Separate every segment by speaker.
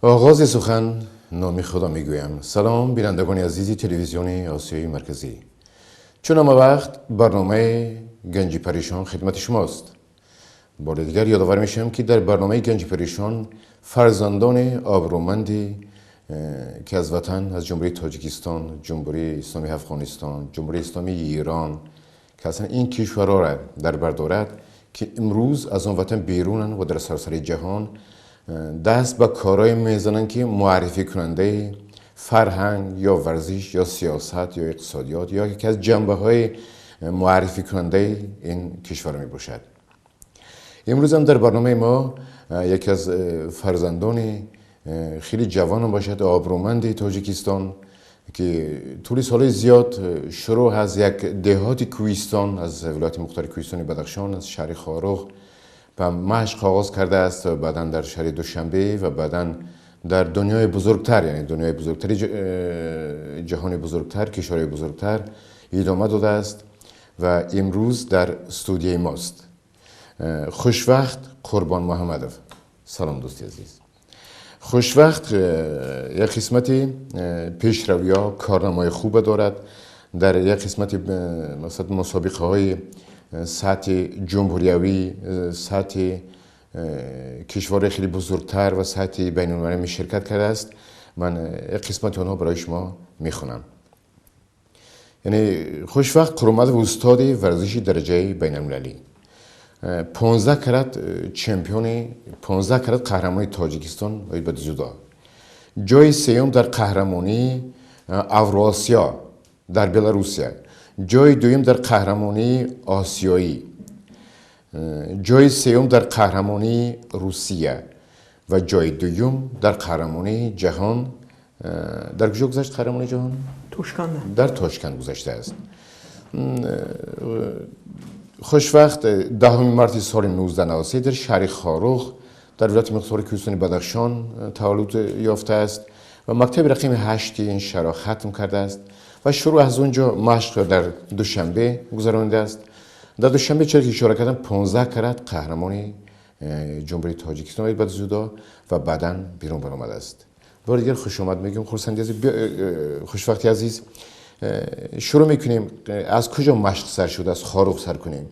Speaker 1: Оғози сухан номи Худо мегӯям. Салом, бинандагони азизи телевизиони Осиёи Марказӣ. Чун ҳама вақт барномаи Ганҷи Паришон хидмати шумост. Бори дигар ёдовар мешавам, ки дар барномаи Ганҷи Паришон фарзандони обрӯманди ки аз ватан, аз Ҷумҳурии Тоҷикистон, Ҷумҳурии Исломии Афғонистон, Ҷумҳурии Исломии Эрон, ки аслан ин кишварҳоро дар бар дорад, ки имрӯз аз он ватан берунанд ва дар саросари ҷаҳон даст ба корҳое мезананд, ки муаррификунандаи фарҳанг ё варзиш ё сиёсат ё иқтисодиёт ё яке аз ҷанбаҳои муаррификунандаи ин кишвар мебошад. Имрӯз ҳам дар барномаи мо яке аз фарзандони хеле ҷавон бошад, обрӯманди Тоҷикистон, ки тӯли солҳои зиёд шурӯъ аз як деҳоти кӯҳистон, аз вилояти мухтори кӯҳистони Бадахшон, аз шаҳри Хоруғ ба машқ оғоз кардааст ва баъдан дар шаҳри Душанбе ва баъдан дар дунёи бузургтар, яъне дунёи бузургтари ҷаҳони бузургтар, кишварҳои бузургтар идома додааст ва имрӯз дар студияи мост. Хушвақт Қурбон Муҳаммадов. Салом, дӯсти азиз. Хушвақт як қисмати пешравиҳо, корнамои хубе дорад дар як қисмати, масалан, мусобиқаҳои сатҳи ҷумҳуриявӣ, сатҳи кишварҳои хеле бузургтар ва сатҳи байналмилалӣ ширкат кардааст. Ман як қисмати онҳо барои шумо мехонам. Яъне Хушвақт Қурбонмуҳаммадов устоди варзиши дараҷаи байналмилалӣ, 15 карат чемпиони, 15 карат қаҳрамони Тоҷикистон оид ба дзюдо, ҷои сеюм дар қаҳрамонии Авроосиё дар Беларусия, ҷои дуюм дар қаҳрамонии осиёӣ, ҷои сеюм дар қаҳрамонии Русия ва ҷои дуюм дар қаҳрамонии ҷаҳон. Дар куҷо гузашт қаҳрамонии ҷаҳон?
Speaker 2: Тошканда.
Speaker 1: Дар Тошканд гузаштааст. Хушвақт 10 марти соли 1993 дар шаҳри Хоруғ дар вилояти мухтори кӯҳистони Бадахшон таваллуд ёфтааст ва мактаби рақами 8 ин шаҳрро хатм кардааст ва шурӯъ аз он ҷо машқро дар Душанбе гузаронидааст. Дар Душанбе, чизе ки ишора кардам, 15 карат қаҳрамони Ҷумҳурии Тоҷикистон оид ба дзюдо ва баъдан берун баромадааст. Бори дигар хушомад мегӯем, хурсанди азиз, Хушвақти азиз. Шурӯъ мекунем. Аз куҷо машқ сар шуд? Аз Хоруғ сар кунем.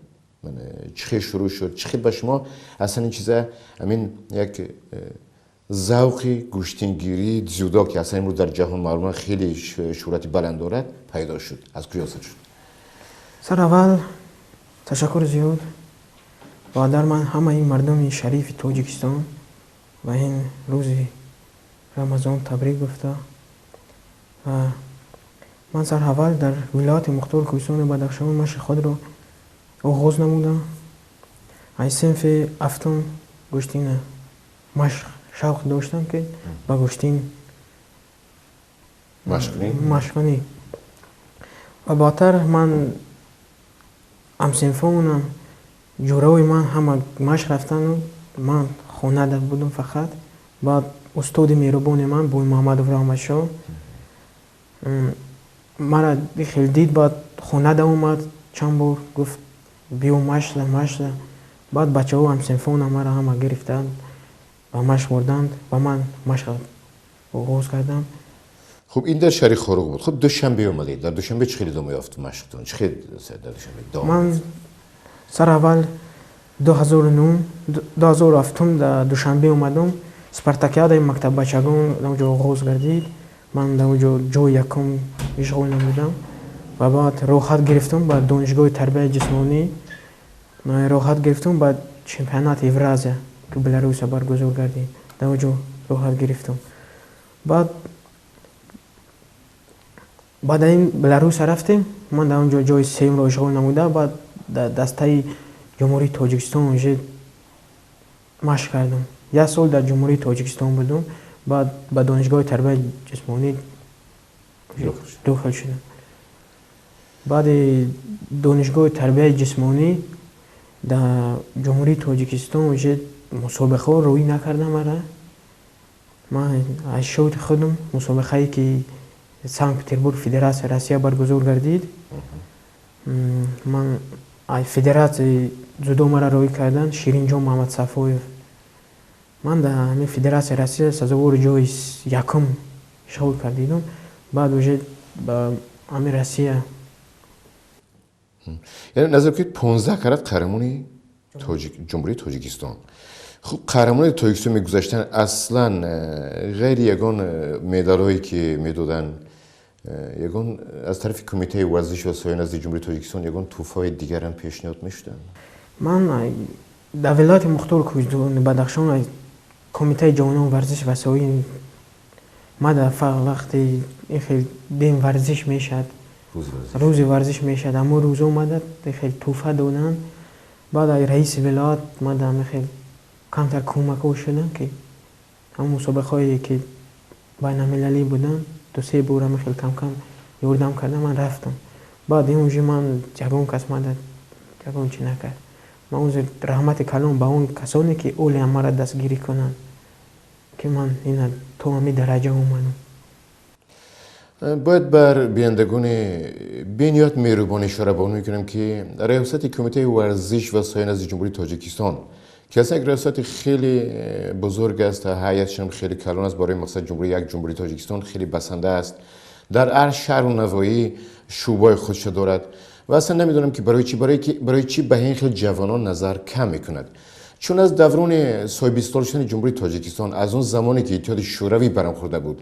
Speaker 1: Чӣ хел шурӯъ шуд? Чӣ хел ба шумо аслан ин чиза, ҳамин як завқи гӯштингирии дзюдо, ки аслан имрӯз дар ҷаҳон маълума, хеле шӯҳрати баланд дорад, пайдо шуд? Аз куҷо сар шуд?
Speaker 2: Сар аввал ташаккури зиёд ва дар ман ҳамаи мардуми шарифи Тоҷикистон ва ин рӯзи Рамазон табрик гуфта. Ва ман сар аввал дар вилояти мухтори кӯҳистони Бадахшон машқи худро оғоз намудам. Аз синфи ҳафтум гӯштина машқ шавқ доштам, ки ба гӯштин машқ кунӣ. Ва баъдтар ман ҳамсинфонам, ҷӯраои ман ҳама машқ рафтану ман хонада будам фақат. Баъд устоди меҳрубони ман, Бой Муҳаммадов Раҳматшоҳ, мара хел дид, баъд хонада омад чанд бор, гуфт: «Биё, машқ, машқ». Баъд бачаҳо, ҳамсинфонам, мара ҳама гирифтанд, ба машқ бурданд ва ман машқ оғоз кардам.
Speaker 1: Хуб, ин дар шаҳри Хоруғ буд. Хуб, Душанбе омадед. Дар Душанбе чӣ хел идома ёфт машқтон? Чӣ хел дар Душанбе давом?
Speaker 2: Ман сар аввал 2009, 2007 дар Душанбе омадам. Спартакиадаи мактаббачагон дар онҷо оғоз гардид. Ман дар онҷо ҷои якум ишғол намудам ва баъд роҳат гирифтам ба донишгоҳи тарбияи ҷисмонӣ, роҳат гирифтам ба чемпионати Евразия, ки Беларусия баргузор гардид, дар онҷо роҳат гирифтам. Баъд ин Беларусия рафтем, ман дар он ҷо ҷои сеюмро ишғол намуда, баъд дар дастаи Ҷумҳурии Тоҷикистон уже машқ кардам. Як сол дар Ҷумҳурии Тоҷикистон будум, баъд ба донишгоҳи тарбияи ҷисмонӣ дохил шудам. Баъди донишгоҳи тарбияи ҷисмонӣ дар Ҷумҳурии Тоҷикистон уже мусобиқаҳо рӯӣ накардам мара. Ман аз шоти худам мусобиқае, ки Санкт Петербург, Федератсияи Россия баргузор гардид, ман федератсияи дзюдо мара роҳӣ карданд, Ширинҷон Муҳаммадсафоев. Ман дар ҳамин Федератсияи Россия сазовори ҷои якум ишғол кардидам. Баъд уже ба ҳамин Россия.
Speaker 1: Яъне назар кунед, 15 карат қаҳрамони Ҷумҳурии Тоҷикистон. Хуб, қаҳрамони Тоҷикистон мегузаштанд, аслан ғайри ягон медалҳое ки медоданд, ягон аз тарафи Кумитаи варзиш ва соҳаи назди Ҷумҳурии Тоҷикистон ягон тӯҳфаҳои дигарам пешниҳод мешуданд?
Speaker 2: Ман дар вилояти Мухтори Кӯҳистони Бадахшон, Кумитаи ҷавонон, варзиш ва соҳаи ма, дар вақти ин хел день варзиш мешавад, рӯзи варзиш мешавад, ҳамон рӯз омада хел тӯҳфа доданд. Баъд раиси вилоят мада хел камтар кӯмакҳо шуданд, ки ҳамон мусобиқаҳое ки байналмилалӣ буданд, ду-се бор ҳама хел камкам ёрдам карда, ман рафтам. Баъд ин уже ман ягон кас мада ягон чи накард. Ман узр, раҳмати калом ба он касоне, ки олиам мара дастгирӣ кунанд, ки ман ина то ҳамин дараҷа омадам.
Speaker 1: Бояд бар бинандагони бениҳоят меҳрубон ишора ба он мекунем, ки раёсати Кумитаи варзиш ва соҳаи назди Ҷумҳурии Тоҷикистон, ки аслан як раёсати хеле бузург аст, ҳайатшам хеле калон аст, барои мақсад ҷумҳури як Ҷумҳурии Тоҷикистон хеле басанда аст, дар ҳар шаҳру навоҳӣ шӯъбаи худша дорад ва аслан намедонам, ки барои чӣ ба ин хел ҷавонон назар кам мекунад, чун аз даврони соҳибистиқлол шудани Ҷумҳурии Тоҷикистон, аз он замоне ки Иттиҳоди Шӯравӣ барам хӯрда буд,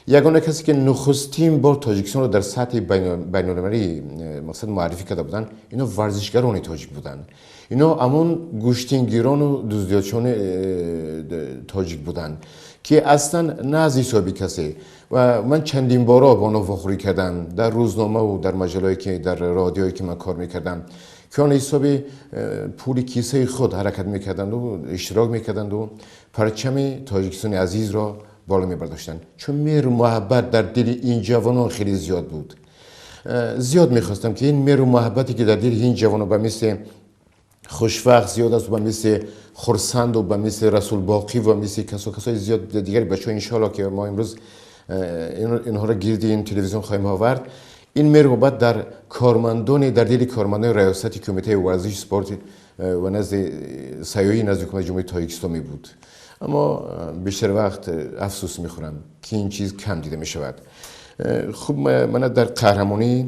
Speaker 1: ягона касе ки нухустин бор Тоҷикистонро дар сатҳи байналмилалӣ мақсад муаррифӣ карда буданд, ино варзишгарони тоҷик буданд, ино ҳамон гӯштингирону дуздиёчони тоҷик буданд, ки аслан на аз ҳисоби касе. Ва ман чандин боро бо онҳо вохӯрӣ кардам дар рӯзномаву дар маҷаллое, ки дар радиое ки ман кор мекардам, ки он ҳисоби пули кисаи худ ҳаракат мекарданду иштирок мекарданду парчами Тоҷикистони азизро боло мебардоштанд, чун меҳру муҳаббат дар дили ин ҷавонон хеле зиёд буд. Зиёд мехостам, ки ин меҳру муҳаббате, ки дар дили ин ҷавонон ба мисли Хушвақт зиёд аст, ба мисли Хурсанду, ба мисли Расулбоқӣ ва мисли касо касои зиёд дигари бачаҳо, иншоалло, ки мо имрӯз инҳоро гирди ин телевизион хоҳем овард, ин меҳру муҳаббат дар кормандони дар дили кормандони раёсати Кумитаи варзиш, спорт ва назди сайёҳии назди Ҳукумати Ҷумҳурии Тоҷикистон мебуд. Аммо бештар вақт афсӯс мехӯрам, ки ин чиз кам дида мешавад. Хуб, мана дар қаҳрамонии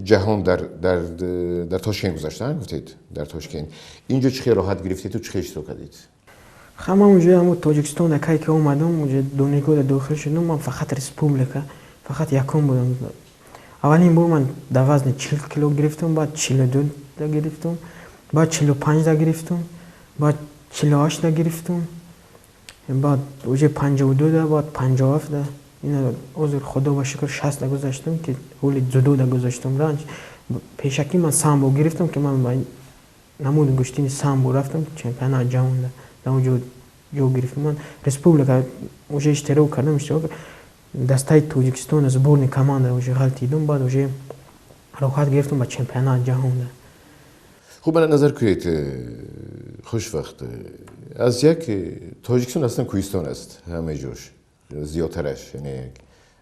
Speaker 1: ҷаҳон дар Тошкент гузаштан гуфтед, дар Тошкент инҷо чӣ хел роҳат гирифтеду чӣ хел иштирок кардед?
Speaker 2: Ҳама уже ҳамо Тоҷикистон кай ки омадам, уже донишгоҳда дохил шудам, ман фақат республика фақат якум будам. Аввалин бор ман дар вазни 40 кило гирифтам, баъд 42-да гирифтам, баъд 45-да гирифтам, баъд 48-да гирифтам, баъд уже 52-да, баъд 57-да. Ина ҳозир, худо ба шукр, 60-да гузаштам, ки ҳоли дзюдода гузаштам. Ранч пешакӣ ман самбо гирифтам, ки ман ба намуди гӯштини самбо рафтам чемпионат ҷаҳонда, дар он ҷо ҷо гирифтам. Ман республика уже иштирок кардам, иштирок дастаи Тоҷикистон, сборный команда уже ғалтидум, баъд уже роҳат гирифтам ба чемпионат ҷаҳонда.
Speaker 1: Хуб, мана назар кунед, Хушвақт, аз як Тоҷикистон аслан кӯҳистон аст, ҳамаи ҷош зиёдтараш, яъне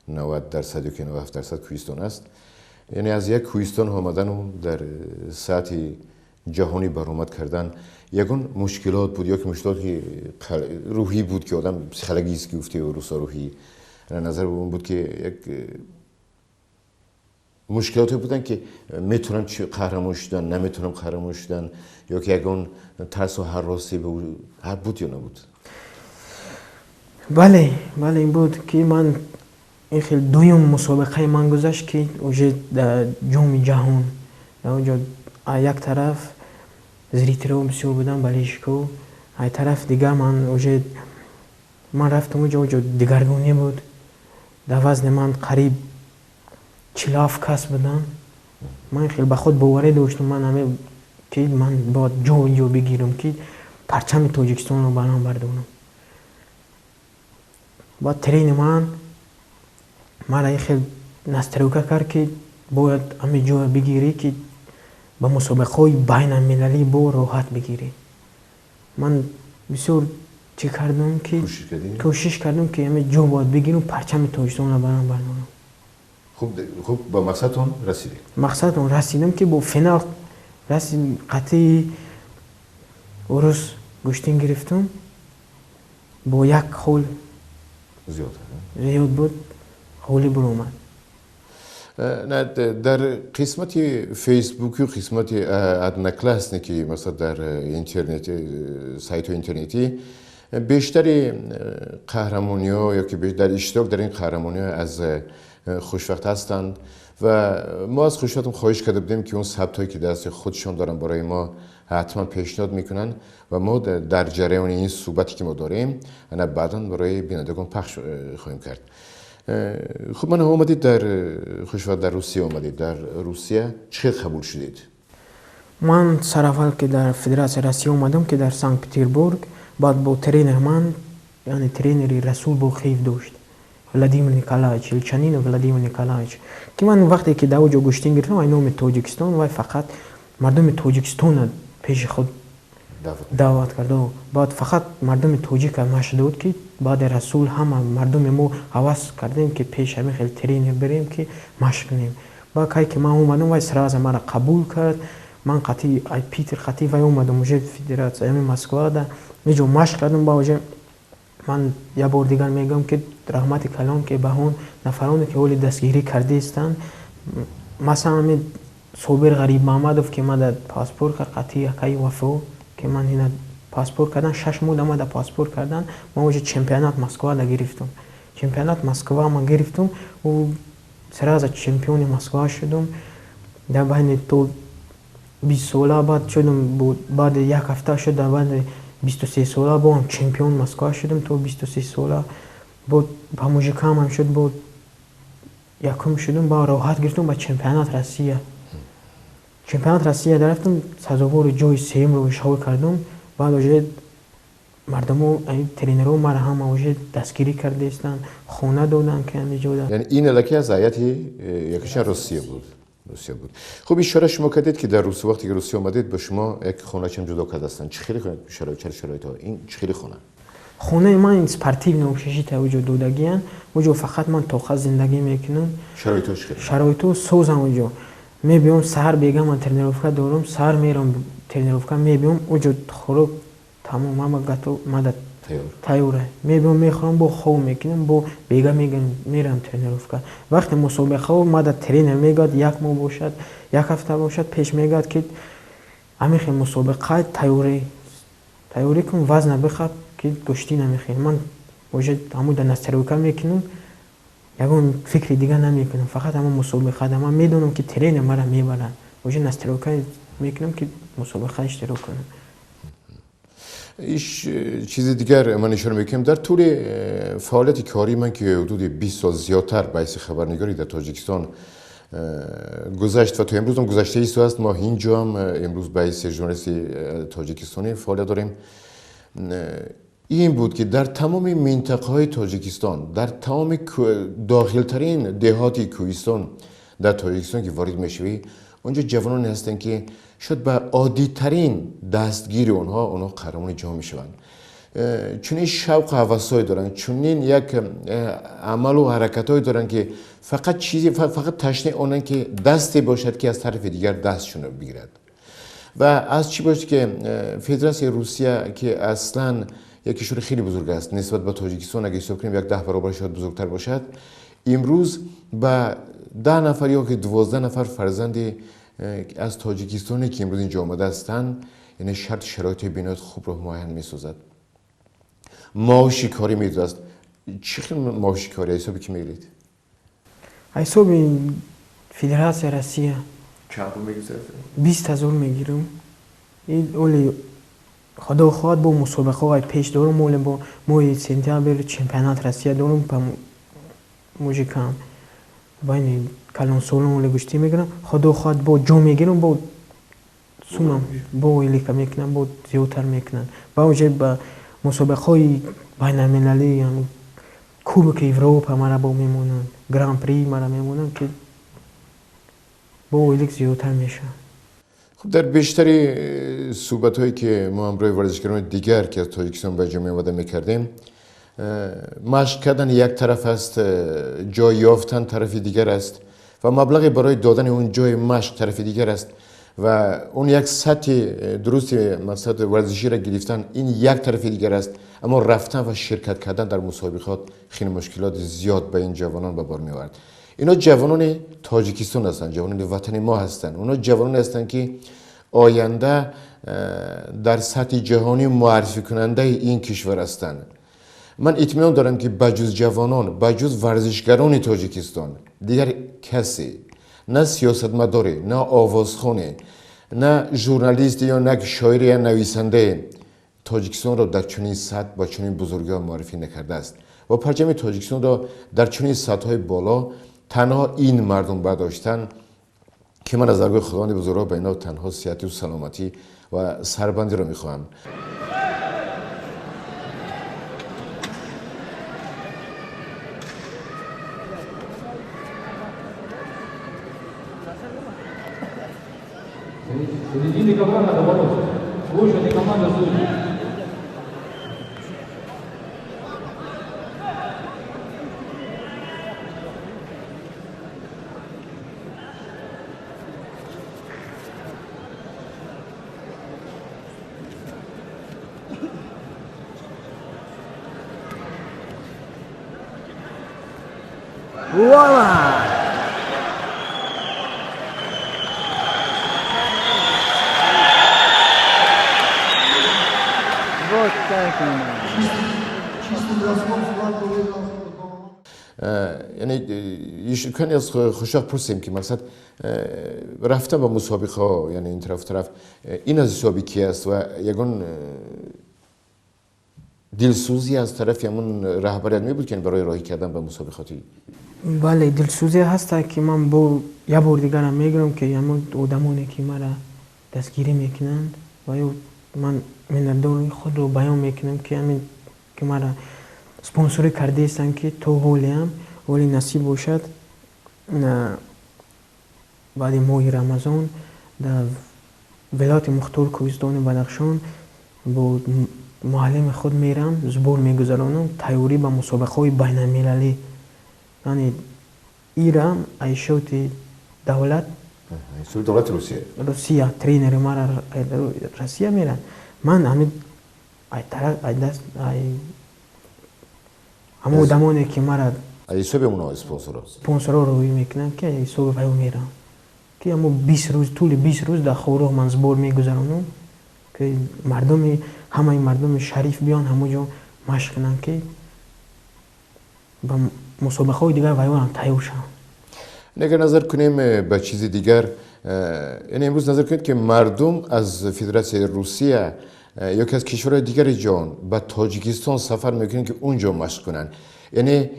Speaker 1: 90% ё ки 97% кӯҳистон аст. Яъне аз як кӯҳистон омадану дар сатҳи ҷаҳонӣ баромад кардан ягон мушкилот буд ё ки мушкилоти рӯҳӣ буд, ки одам психологически гуфти русо, рӯҳӣ назар он буд, ки як мушкилоте буданд, ки метавонам қаҳрамон шудан, наметавонам қаҳрамон шудан, ё ки ягон тарсу ҳаросе буд ё набуд?
Speaker 2: Бале, бале, ин буд, ки ман ин хел дуюм мусобиқаи ман гузашт, ки уже дар Ҷоми ҷаҳон, дар он ҷо як тараф зрителҳо бисёр буданд, болельщикҳо, ай тараф дигар ман уже ман рафтам уҷо, уҷо дигаргунӣ буд. Дар вазни ман қариб 47 кас буданд. Ман хеле ба худ боварӣ доштам, ман ҳаме ки ман бояд ҷо ҷо бигирам, ки парчами Тоҷикистонро баланд бардорам. Баъд тренери ман мара хел настройка кард, ки бояд ҳаме ҷоя бигирӣ, ки ба мусобиқаҳои байналмилалӣ бо роҳат бигирӣ. Ман бисёр чӣ кардам, ки кӯшиш кардам, ки ҳаме ҷо бояд бигирам, парчами Тоҷикистонро баланд бардорам.
Speaker 1: Хуб, ба мақсадтон расидед?
Speaker 2: Мақсадтон расидам, ки бо финал расидем, қатъи урус гӯштин гирифтам. Бо як хол зиёд буд, ғолиб баромад.
Speaker 1: Не, дар қисмати фейсбуки, қисмати Одноклассники, масалан, дар интернет, сайтҳои интернетӣ бештари қаҳрамониҳо ё ки дар иштирок дар ин қаҳрамониҳо аз хушвақт ҳастанд ва мо аз хушвақтам хоҳиш карда будем, ки он сабтҳое ки дасти худшон доранд, барои мо ҳатман пешниҳод мекунанд ва мо дар ҷараёни ин суҳбате ки мо дорем, ана баъдан барои бинандагон пахш хоҳем кард. Хуб, ман омадед дар хушвақт, дар Русия омадед. Дар Русия чӣ хел қабул шудед?
Speaker 2: Ман сараввал ки дар Федератсияи Россия омадам, ки дар Санкт Петербург, баъд бо тренер ман, яъне тренери Расул Боқиев дошт, Владимир Николаевич Елчанинов, Владимир Николаевич, ки ман вақте ки дар оҷо гӯштин гирифтам ай номи Тоҷикистон, вай фақат мардуми Тоҷикистона пеши худ даъват кард. Баъд фақат мардуми тоҷика машқ дод, ки баъди Расул ҳама мардуми мо ҳавас кардем, ки пеш ҳамин хел тренер бирем, ки машқ кунем. Баъд кай ки ман омадам, вай сразу мара қабул кард. Ман қатъи ай Питер қатъи вай омадам уже федератсия, ҳамин Москвада иҷо машқ кардам. Ба уже ман як бор дигар мегӯям, ки раҳмати калон ки ба он нафароне, ки ҳоли дастгирӣ кардаистанд, масалан, ҳамин Собир Ғарибмаҳмадов, ки ман дар паспорт кард, қатъи акаи Вафо, ки ман ина паспорт кардан, 6 моҳ ман дар паспорт кардан. Ман уже чемпионат Москвада гирифтам, чемпионат Москва ман гирифтам, сразу чемпиони Москва шудам дар байни то 20 сола. Баъд шудам, баъди як ҳафта шуд, дар байни 23 сола боам чемпион Москва шудам то 23 сола. Бо ба мужикам ҳам шуд, бо якум шудам. Ба роҳат гирифтам ба чемпионат Россия. Чемпионат Россия дарафтам, сазовори ҷои сеюмро ишғол кардам. Баъд уже мардумо, тренерҳо мара ҳама уже дастгирӣ кардаистанд, хона доданд, ки ҳамиҷода.
Speaker 1: Яъне ин аллакай аз ҳайати якчанд Русия буд, Русия буд. Хуб, ишора шумо кардед, ки дар Русия, вақте ки Русия омадед, ба шумо як хоначам ҷудо кардастанд. Чӣ хеле шароит, чаро шароитҳо, ин чӣ хеле хона?
Speaker 2: Хонаи ман спортивный общежитие уҷо додагиян. Уҷо фақат ман тоқа зиндагӣ мекунам.
Speaker 1: Шароитҳо чӣ хеле?
Speaker 2: Шароитҳо созам. Уҷо мебиём саҳар, бега ман тренировка дорам, саҳар мерам тренировка, мебиём, уҷо хӯрок тамом, ҳама готов мада тайёра. Мебиём, мехӯрам, бо хоб мекунам, бо бега мерам тренировка. Вақте мусобиқаҳо мада тренер мегӯяд, як моҳ бошад, як ҳафта бошад, пеш мегӯяд, ки ҳамин хел мусобиқа, тайёрӣ, тайёрӣ кун, вазна бихаб, ки гӯштӣ намехӯри. Ман уже ҳамуда настройка мекунам, ягон фикри дига намекунам, фақат ҳамон мусобиқада. Ман медонам, ки тренер мара мебарад, уже настройка мекунам, ки мусобиқа иштирок кунам.
Speaker 1: Иш чизи дигар ман ишора мекунам: дар тӯли фаъолияти кории ман, ки ҳудуди 20 сол зиёдтар ба ҳайси хабарнигорӣ дар Тоҷикистон гузашт ва то имрӯзам гузашта исто аст, мо инҷоам имрӯз ба ҳайси журналисти тоҷикистонӣ фаъолият дорем, ин буд, ки дар тамоми минтақаҳои Тоҷикистон, дар тамоми дохилтарин деҳоти кӯҳистон дар Тоҷикистон ки ворид мешавӣ, онҷо ҷавононе ҳастанд, ки шояд ба оддитарин дастгири онҳо қаҳрамони ҷаҳон мешаванд. Чунин шавқу ҳавасҳое доранд, чунин як амалу ҳаракатҳое доранд, ки фақат чизе, фақат ташнаи онанд, ки дасте бошад, ки аз тарафи дигар дастшонро бигирад. Ва аз чӣ бошад, ки Федератсияи Русия, ки аслан як кишвари хеле бузург аст, нисбат ба Тоҷикистон агар ҳисоб кунем, як 10 баробар шояд бузургтар бошад, имрӯз ба 10 нафар ё ки 12 нафар фарзанди аз тоҷикистоне, ки имрӯз инҷо омада ҳастанд, яъне шарт шароити бениҳоят хубро муайян месозад, маоши корӣ медодааст. Чӣ хел маоши корӣ, ҳисоби ки мегиред?
Speaker 2: Ҳисоби Федератсия Россия.
Speaker 1: Чанд пул мегиред?
Speaker 2: 20 000 мегирам. Оли худо хоҳад, бо мусобиқаҳои пеш дорам, оле бо моҳи сентябр чемпионат Россия дорам ба мужикам, байни калонсолон оле гӯштӣ мегирам. Худо хоҳад, бо ҷо мегирам, бо сумам бо илика мекунам, бо зиёдтар мекунанд. Ба уже ба мусобиқаҳои байналмилалӣ, Кубоки Европа мара бо мемонанд, Гран-при мара мемонанд, ки бо ойлик зиёдтар мешавад.
Speaker 1: Хуб, дар бештари суҳбатҳое, ки мо ҳамроҳи варзишгарони дигар, ки аз Тоҷикистон ба ҷо меомада, мекардем, машқ кардан як тараф аст, ҷой ёфтан тарафи дигар аст ва маблағе барои додани он ҷои машқ тарафи дигар аст. و اون یک سطح درست مقصد ورزشی را گرفتن این یک طرف دیگر است، اما رفتن و شرکت کردن در مسابقات خیلی مشکلات زیاد به این جوانان به بار می‌آورد. اینا جوانان تاجیکستان هستند، جوانان وطن ما هستند، اونا جوانان هستند که آینده در سطح جهانی معرفی کننده این کشور هستند. من اطمینان دارم که بجز جوانان، بجز ورزشگران تاجیکستان دیگر کسی، نه سیاستمداری، نه آوازخوانی، نه ژورنالیست یا نه شاعر یا نویسنده تاجیکستان را در چنین سطح با چنین بزرگی معرفی نکرده است و پرچم تاجیکستان را در چنین سطح‌های بالا تنها این مردم برداشتن که من از درگاه خداوند بزرگ به اینا تنها صحت و سلامتی و سربندی را میخواهم.
Speaker 3: Середины команда бороться. Лучше не команда судей.
Speaker 2: Вуаля! یعنی کمی از خوشاق پرسیم که مقصد رفتن با مسابقه ها، یعنی این طرف طرف این از حسابی کی است و یگان دلسوزی از طرف همون رهبریت می بود که برای راهی کردن به مسابقاتی؟ بله، دلسوزی هست که من با یه بار دیگر هم میگم که همون آدمانی که مرا دستگیری میکنند و من منتدار خود رو بیان میکنم که همین که مرا спонсорӣ кардаистанд ки то ҳолиам вале насиб бошад баъди моҳи Рамазон дар вилояти Мухтор Кӯҳистони Бадахшон бо муаллими худ мерам, сбор мегузаронам, тайёрӣ ба мусобиқаҳои байналмилалӣ. Яъне ира айшоти давлат,
Speaker 1: давлати Русия,
Speaker 2: Русия тренери мара Россия меранд. Ман ҳамин ай ҳамон одамоне ки мара
Speaker 1: ҳисоби онҳо спонсорро
Speaker 2: спонсорро рӯй мекунанд ки ҳисоби вайо мерам ки ҳамо 20 рӯз, тӯли 20 рӯз дар Хоруғ ман сбор мегузаронам ки мардуми ҳамаи мардуми шариф биён ҳамон ҷо машқ кунанд ки ба мусобиқаҳои дигар вайоам тайёр шаванд.
Speaker 1: اگر نظر کنیم به چیز دیگر، یعنی امروز نظر کنید که مردم از فدراسیون روسیه یا که از کشورهای دیگر جهان به تاجیکستان سفر میکنن که اونجا مشق کنن. یعنی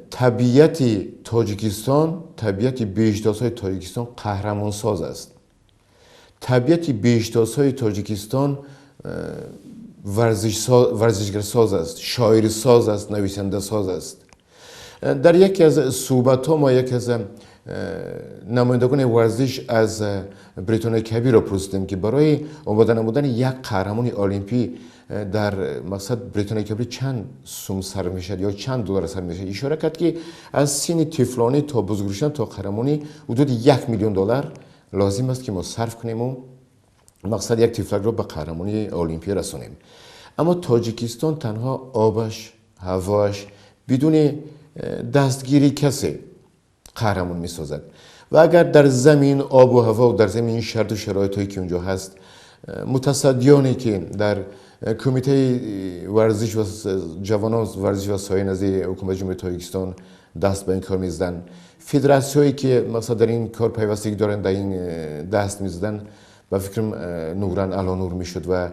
Speaker 1: طبیعت تاجیکستان، طبیعت بهشتاسهای تاجیکستان قهرمان ساز است. طبیعت بهشتاسهای تاجیکستان ورزشگر ساز است، شاعر ساز است، نویسنده ساز است. در یکی از صحبت ها ما یکی از نمایندگان ورزش از بریتانیای کبیر را پرسیدیم که برای آماده نمودن یک قهرمان المپی در مقصد بریتانیای کبیر چند سوم سر میشد یا چند دلار سر میشد. اشاره کرد که از سن طفلانه تا بزرگ شدن تا قهرمانی حدود 1 میلیون دلار لازم است که ما صرف کنیم و مقصد یک طفلک را به قهرمانی المپی رسانیم. اما تاجیکستان تنها آبش، هواش بدون دستگیری کسی قهرمان میسازد و اگر در زمین آب و هوا و در زمین شرط و شرایط هایی که اونجا هست، متصدیانی که در کمیته ورزش و جوانان ورزش و سایه نزدیک حکومت جمهوری تاجیکستان دست به این کار میزدن، فدراسیونی که مثلا در این کار پیوستگی دارن در این دست میزدن، به فکرم نوران علی نور میشد و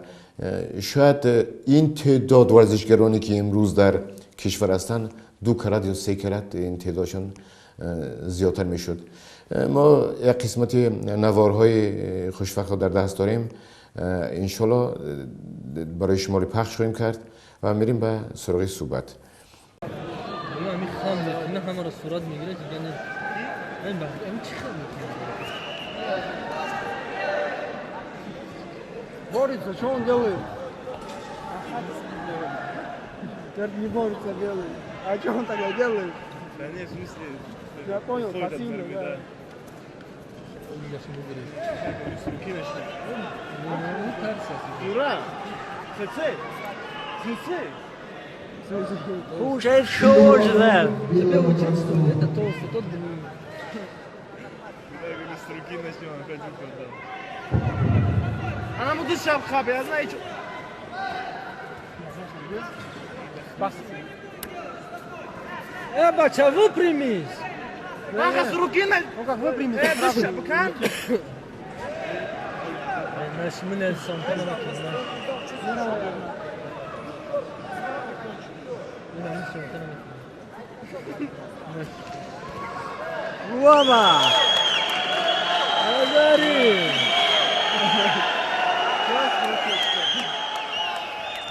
Speaker 1: شاید این تعداد ورزشگرانی که امروز در کشور هستند 2 کرات یا 3 کرات این تعدادشان زیادتر میشد. ما یک قسمت نوارهای خوشفخت را در دست داریم، انشالله برای شما پخش خواهیم کرد و میریم به سراغ صحبت.
Speaker 4: Борется, что он делает? Не борется, делает. А что он тогда делает?
Speaker 5: Да нет, в смысле...
Speaker 4: Я понял, пассивно, да. Уже шо же, да?
Speaker 3: Это толстый, тот длинный.
Speaker 4: С руки начнем опять выпадать. Она будет шапка, я знаю, что...
Speaker 3: Бача, выпрямись!
Speaker 4: Ага, с руки на...
Speaker 3: Ну как выпрямись?
Speaker 4: Шапка.
Speaker 3: Рома! Азари!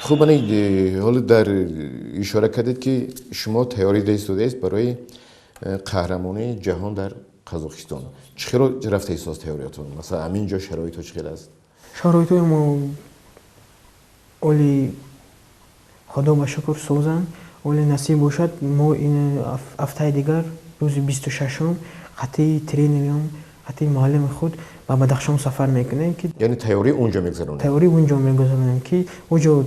Speaker 1: Хуб, ҳоло дар ишора кардед, ки шумо тайёрӣ дидаистодаед барои қаҳрамонии ҷаҳон дар Қазоқистон. Чӣ хело рафта истост тайёриятон? Масалан, ҳамин ҷо шароитҳо чӣ хел аст?
Speaker 2: Шароитҳои мо оли худо ба шукр созанд, оли насиб бошад, мо ин ҳафтаи дигар рӯзи 26-ум қатъи тренерам, қатъи муаллими худ ба Бадахшон сафар мекунем, ки
Speaker 1: яъне тайёрӣ унҷо мегузаронем.
Speaker 2: Тайёрӣ унҷо мегузаронем, ки уҷо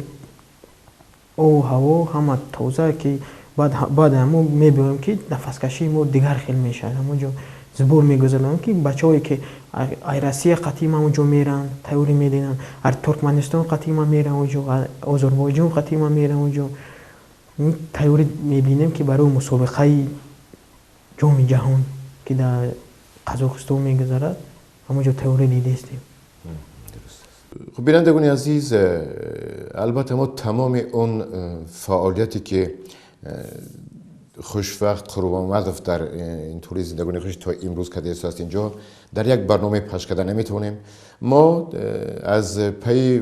Speaker 2: обу ҳаво ҳама тоза, ки баъд ҳамо мебиёем, ки нафаскашии мо дигар хел мешавад. Ҳамонҷо сбор мегузаронем, ки бачаҳое ки ай Россия қатъи ман унҷо меранд, тайёрӣ мединанд, ар Туркманистон қатъи ман меранд унҷо, Озарбойҷон қатъи ман меранд унҷо. Тайёрӣ мебинем, ки барои мусобиқаи ҷоми ҷаҳон, ки дар Қазоқистон мегузарад, ҳамонҷо тайёрӣ дидаистем.
Speaker 1: Хуб, бинандагони азиз, албатта мо тамоми он фаъолияте ки Хушвақт Қурбонмадов дар ин тӯли зиндагони худ то имрӯз кардааст, инҷо дар як барномаи пахш карда наметавонем. Мо аз пайи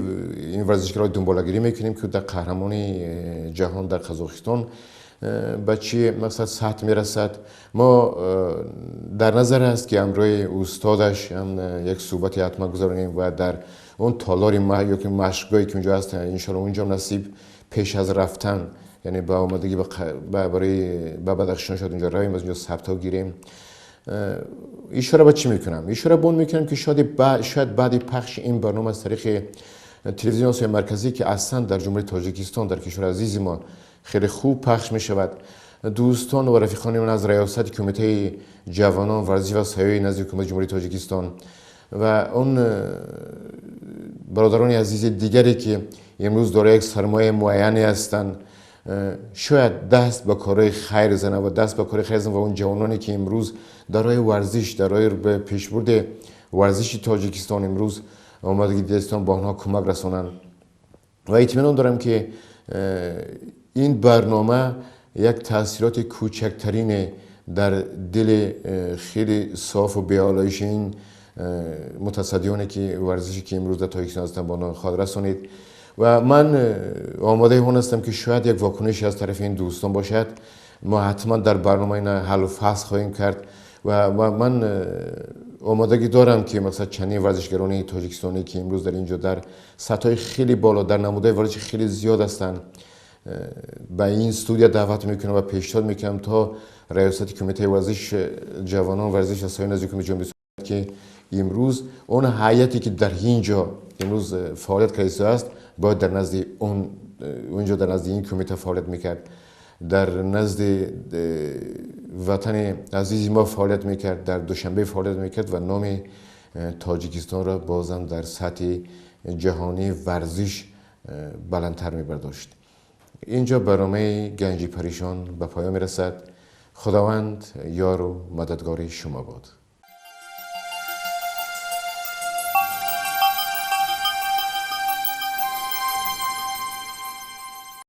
Speaker 1: ин варзишгарҳо дунболагирӣ мекунем, ки дар қаҳрамони ҷаҳон дар Қазоқистон ба чӣ мақсад сатҳ мерасад. Мо дар назар аст, ки ҳамроҳи устодаш ҳам як суҳбате ҳатман гузаронем ва дар он толори ё ки машқгоҳе ки унҷо ҳаст, иншоалло унҷо насиб пеш аз рафтан, яъне ба омадагӣ барои ба Бадахшон шояд унҷо равем, аз унҷо сабтҳо гирем. Ишора ба чӣ мекунам? Ишора ба он мекунам, ки шояд баъди пахши ин барнома аз тариқи телевизиони Осиёи Марказӣ, ки аслан дар Ҷумҳурии Тоҷикистон, дар кишвари азизи мо хеле хуб пахш мешавад, дӯстон ва рафиқони ман аз раёсати кумитаи ҷавонон, варзиш ва сайёҳии назди ҳукумати Ҷумҳурии Тоҷикистон ва он бародарони азизи дигаре, ки имрӯз дорои як сармояи муайяне ҳастанд, шояд даст ба корҳои хайр зананд ва даст ба кори хайр зананд ва он ҷавононе, ки имрӯз дар роҳи варзиш, дар роҳи пешбурди варзиши Тоҷикистон имрӯз омадагӣ дидаистон, ба онҳо кӯмак расонанд. Ва итминон дорам, ки ин барнома як таъсироти кӯчактарине дар дили хеле софу беолоиши ин мутасаддиёне, ки варзише ки имрӯз дар Тоҷикистон ҳастанд, ба онҳо хоҳад расонид. Ва ман омодаи он ҳастам, ки шояд як вокуниш аз тарафи ин дӯстон бошад. Мо ҳатман дар барнома ина ҳаллу фасл хоҳем кард ва ман омодагӣ дорам, ки масалан чандин варзишгарони тоҷикистонӣ, ки имрӯз дар инҷо дар сатҳҳои хеле боло, дар намудаи варзиши хеле зиёд ҳастанд, ба ин студия даъват мекунам ва пешниҳод мекунам то раёсати кумитаи варзиш ҷавонон, варзиш ва сайёҳии назди ҳукумати Ҷумҳурии Тоҷикистон, ки имрӯз он ҳайате, ки дар ин ҷо имрӯз фаъолият кардааст, бояд дар назди он унҷо дар назди ин кумита фаъолият мекард, дар назди ватани азизи мо фаъолият мекард, дар Душанбе фаъолият мекард ва номи Тоҷикистонро бозам дар сатҳи ҷаҳонии варзиш баландтар мебардошт. Инҷо барномаи Ганҷи Паришон ба поён мерасад. Худованд ёру мададгори шумо бод.